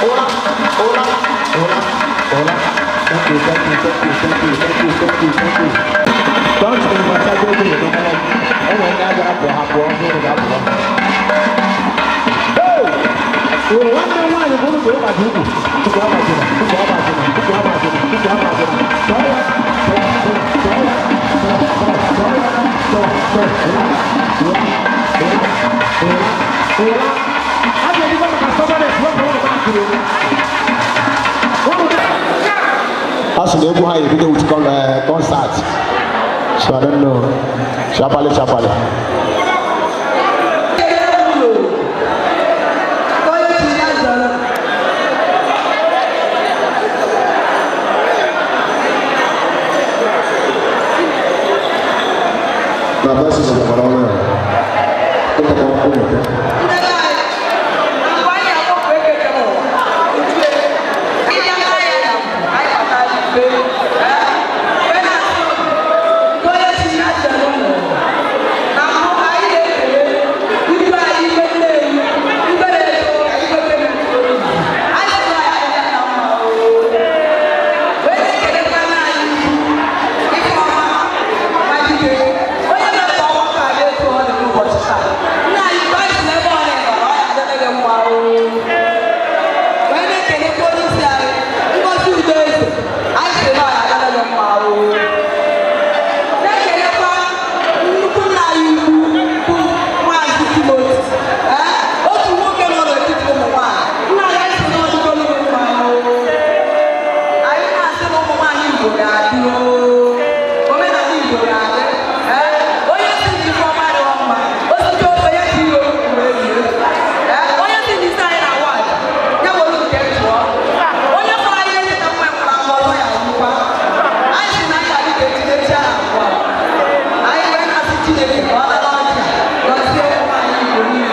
ụra, ụra, ụra, ụra. Thank you, thank you, thank you, thank you, thank you, thank you, thank you. Don't overshadow me. Enwe ndị a gara pụọ, ha pụọ, ndị ụrụ ga-apụọ. Hey! Ụrụ nwanne m nwaanyị bụ ụrụ ịgbaji ukwu. Chukwu agbajina, Chukwu agbajina, Chukwu agbajina, Chukwu agbajina. Tọọ ya, tọọ, tọọ, tọọ ya, tọọ, tọọ, tọọ ya, tọọ, tọọ, ụra, ụra, ụra, ụra, ụra. A ga-ebido maka stubbornness, wepụ ụrụ m akụrụ. A sị na egwu ha ebido with concert. So I don't know. Sharply, sharply. Onye chi ya zọrọ. Na blessings of the Lord.